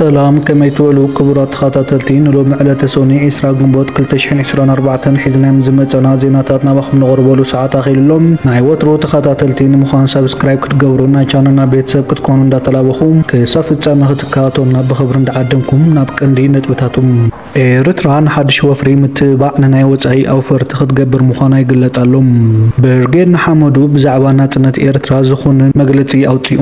ሰላም፣ ከመይ ትውዕሉ ክቡራት ተኸታተልቲ? ንሎሚ ዕለተ ሶኒ ዕስራ ግንቦት ክልተ ሽሕን ዕስራን ኣርባዕተን ሒዝናዮም ዝመጸና ዜናታት ናባኹም ንቕርበሉ ሰዓት ኣኺሉ ኣሎ። ናይ ወትሩ ተኸታተልቲ ንምዃን ሳብስክራይብ ክትገብሩ፣ ናይ ቻነልና ቤተሰብ ክትኮኑ እንዳተላበኹ፣ ክሳብ ፍጻመ ክትከታተሉና ብኽብሪ እንዳዓደምኩም ናብ ቀንዲ ነጥብታቱ። ኤርትራ ንሓድሽ ወፍሪ ምትብባዕ ንናይ ወጻኢ ኣውፈርቲ ክትገብር ምዃና ይግለጽ ኣሎ። ብርጌድ ንሓመዱ ብዛዕባ ናጽነት ኤርትራ ዝኾነ መግለጺ ኣውጺኡ።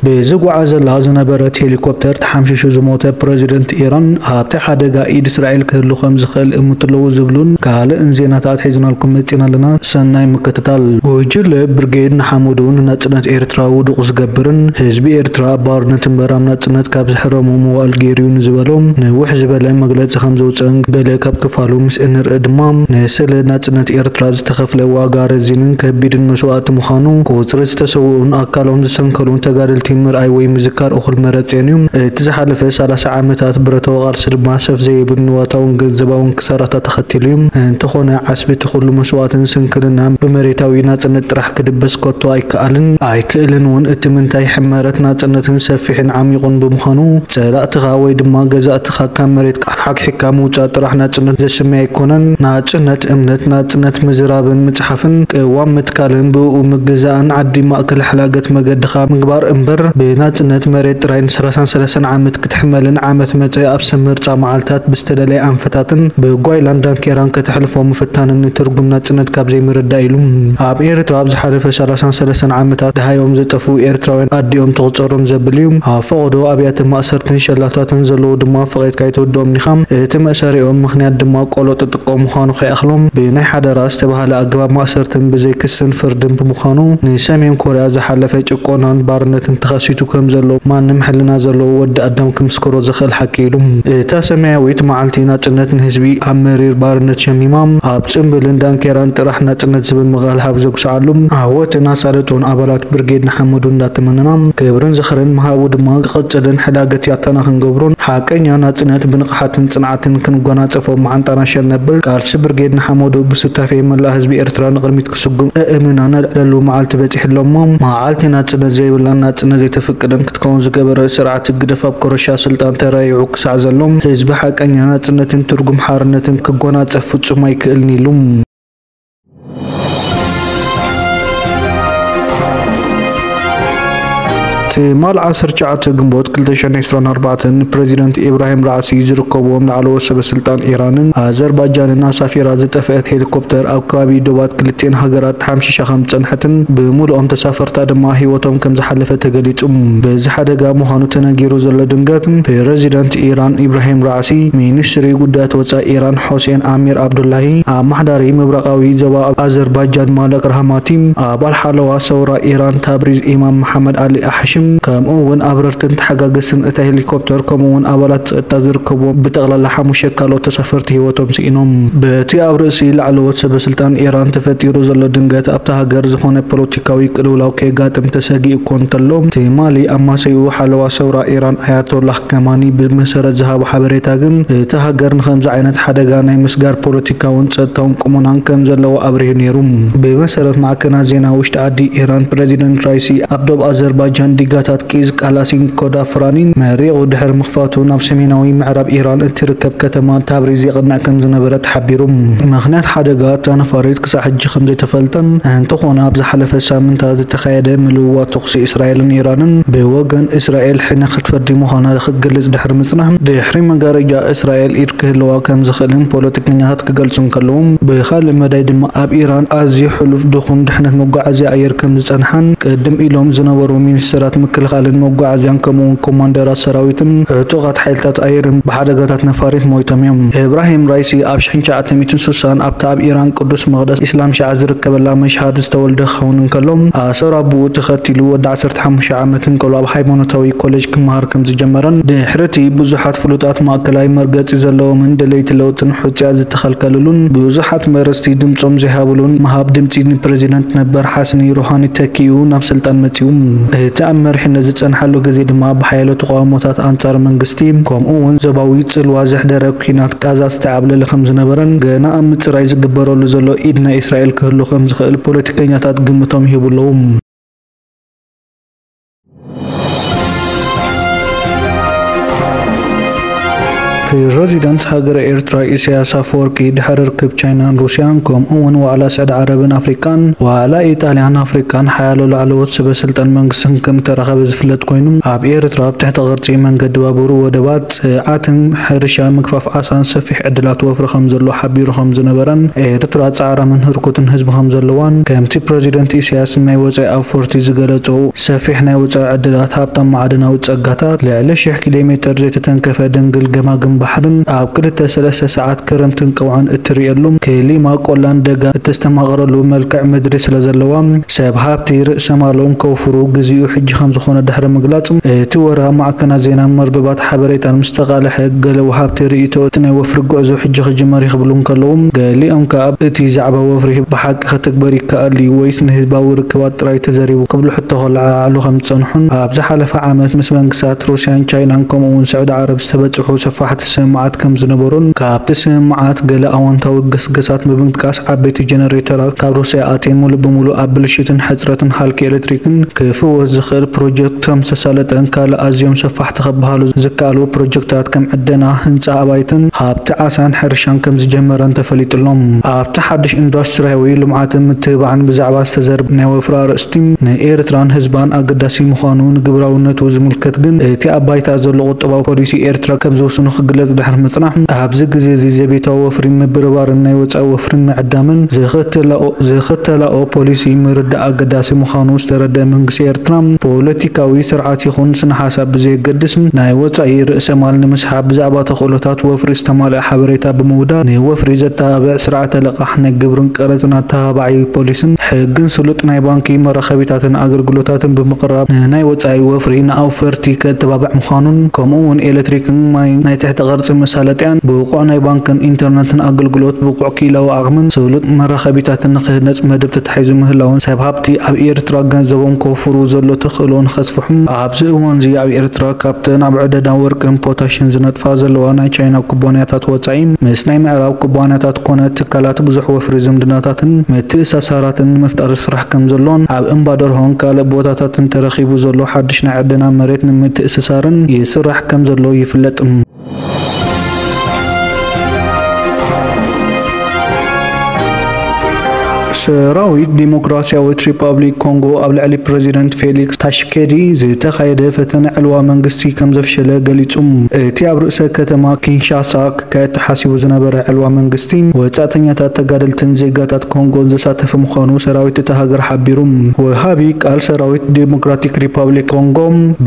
ብዝጓዓዘላ ዝነበረት ሄሊኮፕተር ተሓምሺሹ ዝሞተ ፕረዚደንት ኢራን ኣብቲ ሓደጋ ኢድ እስራኤል ክህሉ ከም ዝኽእል እምትለዉ ዝብሉን ካልእን ዜናታት ሒዝናልኩም መጺና ኣለና። ሰናይ ምክትታል። ጉጅለ ብርጌድ ንሓመዱ ንናጽነት ኤርትራ ውዱቕ ዝገብርን ህዝቢ ኤርትራ ኣብ ባርነት እምበር ኣብ ናጽነት ካብ ዝሕረሙ መዋእል ገይሩ እዩ ንዝበሎ ንውሕ ዝበለ መግለጺ ከም ዘውጽእን ገለ ካብ ክፋሉ ምስ እንርኢ ድማ ንስለ ናጽነት ኤርትራ ዝተኸፍለ ዋጋ ረዚንን ከቢድን መስዋእቲ ምዃኑ ቁጽሪ ዝተሰውኡን ኣካሎም ዝሰንከሉን ተጋደልቲ ምርኣይ ወይ ምዝካር እኹል መረጽን እዩ። እቲ ዝሓለፈ ሰላሳ ዓመታት ብረታዊ ቃልሲ ድማ ሰፍ ዘይብል ንዋታውን ገንዘባውን ክሳራታት ተኸቲሉ እዩ። እንተኾነ ዓስቢ እቲ ኩሉ መስዋእትን ስንክልናን ብመሬታዊ ናጽነት ጥራሕ ክድበስ ከቶ ኣይከኣልን ኣይክእልን እውን። እቲ ምንታይ ሕመረት ናጽነትን ሰፊሕን ዓሚቑን ብምዃኑ ጸላእትኻ ወይ ድማ ገዛእትኻ ካብ መሬት ሓግሒግካ ምውጻእ ጥራሕ ናጽነት ዘስምይ ኣይኮነን። ናጽነት እምነት፣ ናጽነት ምዝራብን ምጽሓፍን፣ ቅዋም ምትካልን ብእኡ ምግዛእን ዓዲ ማእከል ሕላገት መገድኻ ምግባር እምበር ብናጽነት መሬት ጥራይ ንሰላሳን ሰለስተን ዓመት ክትሕመልን ዓመት መጸ ኣብ ሰብ ምርጻ መዓልታት ብዝተደለየ ኣንፈታትን ብጓይላን ዳንኬራን ከተሕልፎ ምፍታንን ንትርጉም ናጽነት ካብ ዘይምርዳእ ኢሉ። ኣብ ኤርትራ ኣብ ዝሓለፈ ሰላሳን ሰለስተን ዓመታት ደሃዮም ዝጠፍኡ ኤርትራውያን ኣዲኦም ትቑጸሮም ዘብል እዩ። ኣብ ፈቐዶ ኣብያተ ማእሰርትን ሸላታትን ዘለዉ ድማ ፈቒድካ ኣይትወድኦም ኢኻ። እቲ መእሰሪኦም ምኽንያት ድማ ቆሎ ጥጥቆ ምዃኑ ከይኣኽሎም ብናይ ሓደራ ዝተባህለ ኣገባብ ማእሰርትን ብዘይ ክስን ፍርድን ብምዃኑ ንሰሜን ኮርያ ዝሓለፈ ጭቆናን ባርነትን ተኸሲቱ ከም ዘሎ ማንም ሕልና ዘለዎ ወዲ ኣዳም ክምስክሮ ዝኽእል ሓቂ ኢሉ። እታ ሰማያዊት መዓልቲ ናጽነት ንህዝቢ ኣብ መሪር ባርነት ሸሚማ ኣብ ጽምብልን ዳንኬራን ጥራሕ ናጽነት ዝብል መቓልሕ ኣብ ዘጉስዓሉ ዓወትን ኣሳልጦን ኣባላት ብርጌድ ንሓመዱ እንዳተመነና ክብርን ዝኽርን ምሃቡ ድማ ክቕጽልን ሕዳገት ያታና ክንገብሮን ሓቀኛ ናጽነት ብንቕሓትን ጽንዓትን ክንጎናጸፎ መዓንጣና ሸል ነብል። ቃልሲ ብርጌድ ንሓመዱ ብሱታፌ መላእ ህዝቢ ኤርትራ ንቕድሚት ክስጉም እእምና ነልዕለሉ መዓልቲ በጺሑ ኣሎ እሞ መዓልቲ ናጽነት ዘይብላን ናጽነት ዘይተፍቅድን ክትከውን ዝገበረ ስርዓት ህግደፍ ኣብ ኮረሻ ስልጣን ተራይዑ ክሳዕ ዘሎ ህዝቢ ሓቀኛ ናጽነትን ትርጉም ሓርነትን ክጎናጸፍ ፍጹም ኣይክእልን ኢሉ። ትማል ዓሰርተ ትሽዓተ ግንቦት ክልተ ሽሕን ዕስራን ኣርባዕተን ፕረዚደንት ኢብራሂም ራዕሲ ዝርከብዎም ላዕለዎት ሰበ ስልጣን ኢራንን ኣዘርባጃንን ኣሳፊራ ዝጠፍአት ሄሊኮፕተር ኣብ ከባቢ ዶባት ክልቲኤን ሃገራት ተሓምሺሻ ከም ዝጸንሐትን ብምሉኦም ተሳፈርታ ድማ ህይወቶም ከም ዝሓለፈ ተገሊጹ። በዚ ሓደጋ ምዃኑ ተነጊሩ ዘሎ ድንገት ፕረዚደንት ኢራን ኢብራሂም ራዕሲ፣ ሚኒስትሪ ጉዳያት ወጻኢ ኢራን ሆሴን ኣሚር ኣብዱላሂ፣ ኣማሓዳሪ ምብራቓዊ ዞባ ኣዘርባጃን ማለክ ራህማቲ፣ ኣባል ሓለዋ ሰውራ ኢራን ታብሪዝ ኢማም መሓመድ ኣሊ ኣሕሽም፣ ከምኡ እውን ኣብረርትን ተሓጋገስትን እታ ሄሊኮፕተር፣ ከምኡ እውን ኣባላት ጸጥታ ዝርከብዎም ብጠቕላላ ሓሙሽተ ካልኦት ተሳፈርቲ ህይወቶም ስኢኖም። በቲ ኣብ ርእሲ ላዕለዎት ሰበ ስልጣን ኢራን ተፈጢሩ ዘሎ ድንገት ኣብታ ሃገር ዝኾነ ፖለቲካዊ ቅልውላው ከየጋጥም ተሰጊኡ እኮ እንተሎ፣ ትማሊ ኣማሰይኡ ሓለዋ ሰውራ ኢራን ኣያቶላህ ከማኒ ብመሰረት ዝሃቦ ሓበሬታ ግን፣ እታ ሃገር ንኸምዚ ዓይነት ሓደጋ ናይ ምስጋር ፖለቲካውን ጸጥታውን ቁመናን ከም ዘለዎ ኣብሪሁ ነይሩ። ብመሰረት ማዕከናት ዜና ውሽጢ ዓዲ ኢራን፣ ፕረዚደንት ራይሲ ኣብ ዶብ ኣዘርባጃን ዲጋታት ቂዝ ቃላሲን ኮዳፍራኒን መሪቑ ድሕሪ ምኽፋቱ፣ ናብ ሰሜናዊ ምዕራብ ኢራን እትርከብ ከተማ ታብሪዝ የቕንዕ ከም ዝነበረ ተሓቢሩ። ምኽንያት ሓደጋ እታ ነፋሪት ክሳዕ ሕጂ ከም ዘይተፈልጠን፣ እንተኾነ ኣብ ዝሓለፈ ሳምንታት ዝተኻየደ ምልውዋጥ ተኹሲ እስራኤልን ኢራንን ብወገን እስራኤል ሕነ ክትፈዲ ምዃና ክትገልጽ ድሕሪ ምጽናሕ፣ ድሕሪ መጋረጃ እስራኤል ኢድ ክህልዋ ከም ዝኽእልን ፖለቲከኛታት ክገልጹ እንከለዉ፣ ብኻልእ መዳይ ድማ ኣብ ኢራን ኣዝዩ ሕሉፍ ድኹን ድሕነት መጓዓዝያ ኣየር ከም ዝጸንሓን ቅድም ኢሎም ዝነበሩ ሚኒስትራት ምክልኻልን መጓዓዝያን ከምኡውን ኮማንደራት ሰራዊትን ዕጡቓት ሓይልታት ኣየርን ብሓደጋታት ነፋሪት ሞይቶም እዮም። እብራሂም ራይሲ ኣብ ሽሕን ትሽዓተ ሚእትን ስሳን ኣብታ ኣብ ኢራን ቅዱስ መቕደስ ኢስላም ሺዓ ዝርከበላ መሽሃድ ዝተወልደ ክኸውን እንከሎ፣ ኣሰር ኣቦኡ ተኸቲሉ ወዲ ዓሰርተ ሓሙሽተ ዓመት እንከሎ ኣብ ሃይማኖታዊ ኮሌጅ ክመሃር ከም ዝጀመረን ድሕርቲ ብዙሓት ፍሉጣት ማእከላይ መርገጺ ዘለዎምን ደለይቲ ለውጥን ሕጹያት ዝተኸልከልሉን ብዙሓት መረጽቲ ድምጾም ዘይሃብሉን ምሃብ ድምጺ ንፕረዚደንት ነበር ሓስኒ ሩሃኒ ተኪኡ ናብ ስልጣን መጺኡ። እቲ ኣብ መሪሕነት ዝጸንሓሉ ግዜ ድማ ብሓያሎ ተቓውሞታት ኣንጻር መንግስቲ፣ ከምኡ እውን ዞባዊ ጽልዋ ዘሕደረ ኲናት ቃዛ ዝተዓብለለ ከም ዝነበረን ገና ኣብ ምጽራይ ዝግበረሉ ዘሎ ኢድ ናይ እስራኤል ክህሉ ከም ዝኽእል ፖለቲከኛታት ግምቶም ይህቡ ኣለዉ። ፕረዚደንት ሃገረ ኤርትራ ኢሳያስ ኣፈወርቂ ድሕሪ ርክብ ቻይናን ሩስያን፣ ከምኡ እውን ዋዕላ ስዕዲ ዓረብን ኣፍሪቃን፣ ዋዕላ ኢጣልያን ኣፍሪቃን፣ ሓያሎ ላዕለዎት ሰበ ስልጣን መንግስትን ከም እተራኸበ ዝፍለጥ ኮይኑ፣ ኣብ ኤርትራ ኣብ ትሕቲ ቅርጺ መንገዲ ባቡር፣ ወደባት፣ ጽዓትን ሕርሻ ምግፋፍ ዓሳን ሰፊሕ ዕድላት ወፍሪ ከም ዘሎ ሓቢሩ ከም ዝነበረን፣ ኤርትራ ጻዕራምን ህርኩትን ህዝቢ ከም ዘለዋን፣ ከምቲ ፕረዚደንት ኢሳያስ ናይ ወጻኢ ኣፈርቲ ዝገለጾ፣ ሰፊሕ ናይ ወጻኢ ዕድላት፣ ሃብታም ማዕድናዊ ጸጋታት፣ ልዕሊ ሽሕ ኪሎ ሜተር ዘይተተንከፈ ድንግል ገማግም ባሕርን፣ ኣብ ክልተ ሰለስተ ሰዓት ክረምትን ቀውዕን እትርእየሉ፣ ክሊማ ቆላን ደጋን እተስተማቕረሉ መልክዕ ምድሪ ስለ ዘለዋ፣ ሰብ ሃብቲ ርእሰ ማሎም ከውፍሩ ግዜኡ ሕጂ ከም ዝኾነ ድሕሪ ምግላጽ፣ እቲ ወረ ኣብ ማዕከናት ዜናን መርበባት ሓበሬታን ምስ ተቓልሐ፣ ገለ ወሃብቲ ርእይቶ እቲ ናይ ወፍሪ ጉዕዞ ሕጂ ክጅመር እዩ ክብሉ እንከለዉ፣ ገሊኦም ከኣ እቲ ዛዕባ ወፍሪ ብሓቂ ክትግበር ይከኣል ድዩ ወይስ ንህዝባዊ ርክባት ጥራይ ተዘሪቡ ክብሉ ሕቶ ከለዓዕሉ ከም ዝጸንሑን፣ ኣብ ዝሓለፈ ዓመት ምስ መንግስታት ሩስያን ቻይናን ከምኡ እውን ስዑዲ ዓረብ ዝተበጽሑ ሰፋሕቲ ስምምዓት ከም ዝነበሩን፣ ካብቲ ስምምዓት ገለ ኣወንታዊ ገስገሳት ብምጥቃስ፣ ዓበይቲ ጀነሬተራት ካብ ሩስያ ኣትየን ሙሉእ ብሙሉእ ኣብ ብልሽትን ሕጽረትን ሃልኪ ኤሌክትሪክን ክፍወስ ዝኽእል ፕሮጀክት ከም ዝተሳለጠን፣ ካልእ ኣዝዮም ሰፋሕቲ ክበሃሉ ዝከኣሉ ፕሮጀክታት ከም ዕደና፣ ህንጻ ኣባይትን ሃብቲ ዓሳን ሕርሻን ከም ዝጀመረን ተፈሊጡ ኣሎ። ኣብቲ ሓድሽ ኢንዱስትርያዊ ልምዓትን ምትብባዕን ብዛዕባ ዝተዘርበ ናይ ወፍሪ ኣርእስቲ፣ ንኤርትራን ህዝባን ኣገዳሲ ምዃኑ ንግብራውነቱ ዝምልከት ግን፣ እቲ ኣብ ባይታ ዘሎ ቁጠባዊ ፖሊሲ ኤርትራ ከም ዝውስኖ ክግለጽ ድሕሪ ምጽናሕ፣ ኣብዚ ግዜ እዚ ዘቤታዊ ወፍሪ ምብርባርን ናይ ወጻኢ ወፍሪ ምዕዳምን ዝኽተላኦ፣ ዝኽተላኦ ፖሊሲ ምርዳእ ኣገዳሲ ምዃኑ ዝተረድአ መንግስቲ ኤርትራ፣ ፖለቲካዊ ስርዓት ይኹን ስነ ሓሳብ ብዘየገድስ፣ ናይ ወጻኢ ርእሰ ማል ንምስሓብ ብዛዕባ ተኽእሎታት ወፍሪ ዝተማልአ ሓበሬታ ብምውዳድ፣ ንወፍሪ ዘተባብዕ ስርዓተ ለቓሕ፣ ናይ ግብርን ቀረጽን ኣተባባዒ ፖሊስን ሕግን ስሉጥ ናይ ባንኪ መራኸቢታትን ኣገልግሎታትን ብምቕራብ፣ ንናይ ወጻኢ ወፍሪ ንኣውፈርቲ ከተባብዕ ምዃኑን፣ ከምኡ እውን ኤሌክትሪክን ማይን ናይ ትሕቲ ቅርጺ መሳለጥያን፣ ብቑዕ ናይ ባንክን ኢንተርነትን ኣገልግሎት፣ ብቑዕ ክኢላዊ ዓቕምን ስሉጥ መራኸቢታትን ንክህነጽ መደብ ተታሒዙ ምህላውን፣ ሰብ ሃብቲ ኣብ ኤርትራ ገንዘቦም ከውፍሩ ዘሎ ተኽእሎ ንኸስፍሑን፣ ኣብዚ እዋን እዚ ኣብ ኤርትራ ካብተን ኣብ ዕደና ወርቅን ፖታሽን ዝነጥፋ ዘለዋ ናይ ቻይና ኩባንያታት ወጻኢ፣ ምስ ናይ ምዕራብ ኩባንያታት ኮነ ትካላት ብዙሕ ወፍሪ ዝምድናታትን ምትእሳሳራትን ንምፍጣር ይስራሕ ከም ዘሎን፣ ኣብ እምባደርሆን ካልእ ቦታታትን ተረኺቡ ዘሎ ሓድሽ ናይ ዕደና መሬት ንምትእስሳርን ይስራሕ ከም ዘሎ ይፍለጥ። ሰራዊት ዲሞክራሲያዊት ሪፓብሊክ ኮንጎ ኣብ ልዕሊ ፕረዚደንት ፌሊክስ ታሽኬዲ ዝተኻየደ ፈተነ ዕልዋ መንግስቲ ከም ዘፍሸለ ገሊጹ። እቲ ኣብ ርእሰ ከተማ ኪንሻሳ ክካየድ ተሓሲቡ ዝነበረ ዕልዋ መንግስቲ፣ ወጻእተኛታት፣ ተጋደልትን ዜጋታት ኮንጎን ዘሳተፈ ምዃኑ ሰራዊት እታ ሃገር ሓቢሩ። ወሃቢ ቃል ሰራዊት ዲሞክራቲክ ሪፓብሊክ ኮንጎ፣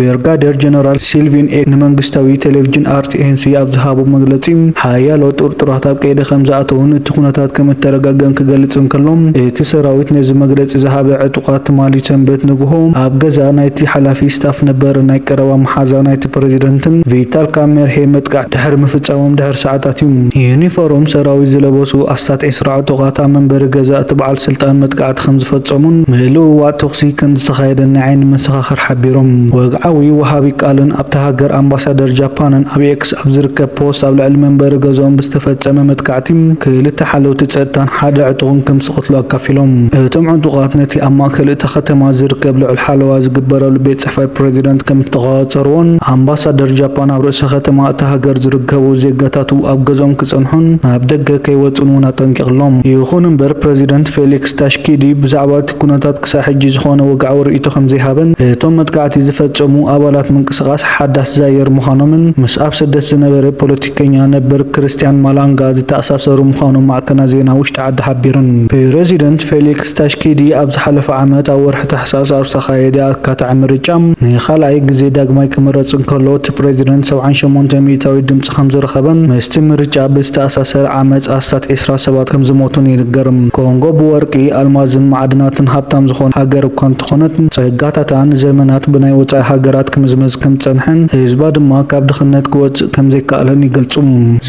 ብርጋዴር ጀነራል ሲልቪን ኤ ንመንግስታዊ ቴሌቪዥን ኣር ቲ ኤን ሲ ኣብ ዝሃቦ መግለጺ፣ ሓያሎ ጥርጡራት ኣብ ቀይዲ ከም ዝኣተዉን እቲ ኩነታት ከም እተረጋገአን ክገልጽ እንከሎ፣ እቲ ሰራዊት ነዚ መግለጺ ዝሃበ ዕጡቓት ትማሊ ሰንበት ንግሆ ኣብ ገዛ ናይቲ ሓላፊ ስታፍ ነበር ናይ ቀረባ መሓዛ ናይቲ ፕረዚደንትን ቪታል ካሜርሄ መጥቃዕቲ ድሕሪ ምፍጻሞም ድሕሪ ሰዓታት እዩ። ዩኒፎርም ሰራዊት ዝለበሱ ኣስታት ዕስራ ዕጡቓት ኣብ መንበሪ ገዛ እቲ በዓል ስልጣን መጥቃዕቲ ከም ዝፈጸሙን ምልውዋጥ ተኹሲ ከም ዝተኻየደን ናይ ዓይኒ መሰኻኽር ሓቢሮም። ወግዓዊ ወሃቢ ቃልን ኣብታ ሃገር ኣምባሳደር ጃፓንን ኣብ ኤክስ ኣብ ዝርከብ ፖስት፣ ኣብ ልዕሊ መንበሪ ገዝኦም ብዝተፈጸመ መጥቃዕቲ ክልተ ሓለውቲ ጸጥታን ሓደ ዕጡቕን ከም ዝቐትሉ ኣካፊሎም። እቶም ዕጡቓት ነቲ ኣብ ማእከል እታ ከተማ ዝርከብ ልዑል ሓለዋ ዝግበረሉ ቤት ጽሕፈት ፕረዚደንት ከም ዝተቖጻጸርዎን፣ ኣምባሳደር ጃፓን ኣብ ርእሰ ከተማ እታ ሃገር ዝርከቡ ዜጋታቱ ኣብ ገዝኦም ክጸንሑን ናብ ደገ ከይወጹን እውን ኣጠንቂቕሎም። ይኹን እምበር፣ ፕረዚደንት ፌሊክስ ታሽኪዲ ብዛዕባ እቲ ኩነታት ክሳብ ሕጂ ዝኾነ ወግዓዊ ርእይቶ ከም ዘይሃበን፣ እቶም መጥቃዕቲ ዝፈጸሙ ኣባላት ምንቅስቓስ ሓዳስ ዛየር ምዃኖምን፣ ምስ ኣብ ስደት ዝነበረ ፖለቲከኛ ነበር ክርስቲያን ማላንጋ ዝተኣሳሰሩ ምዃኖም ማዕከናት ዜና ውሽጢ ዓዲ ሓቢረን። ፕረዚደንት ፌሊክስ ታሽኪዲ ኣብ ዝሓለፈ ዓመት ኣብ ወርሒ ታሕሳስ ኣብ ዝተኻየደ ኣካታዒ ምርጫ ንኻልኣይ ግዜ ዳግማይ ክምረጽ እንከሎ፣ እቲ ፕረዚደንት ሰብዓን ሸሞንተ ሚእታዊት ድምጺ ከም ዝረኸበን፣ ምስቲ ምርጫ ብዝተኣሳሰር ዓመጽ ኣስታት ዕስራ ሰባት ከም ዝሞቱን ይንገር። ኮንጎ ብወርቂ፣ ኣልማዝን ማዕድናትን ሃብታም ዝኾነ ሃገር እኳ እንተኾነት፣ ጸጋታታ ንዘመናት ብናይ ወጻኢ ሃገራት ክምዝመዝ ከም ዝጸንሐን፣ ህዝባ ድማ ካብ ድኽነት ክወጽእ ከም ዘይከኣለን ይገልጹ።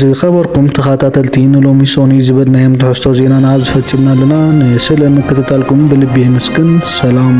ዝኸበርኩም ተኸታተልቲ፣ ንሎሚ ሶኒ ዝበልናዮም ትሕዝቶ ዜናና ኣብዚ ፈጺምና ኣለና። ንስለ ምክትታልኩም ብልቢ የመስግን። ሰላም።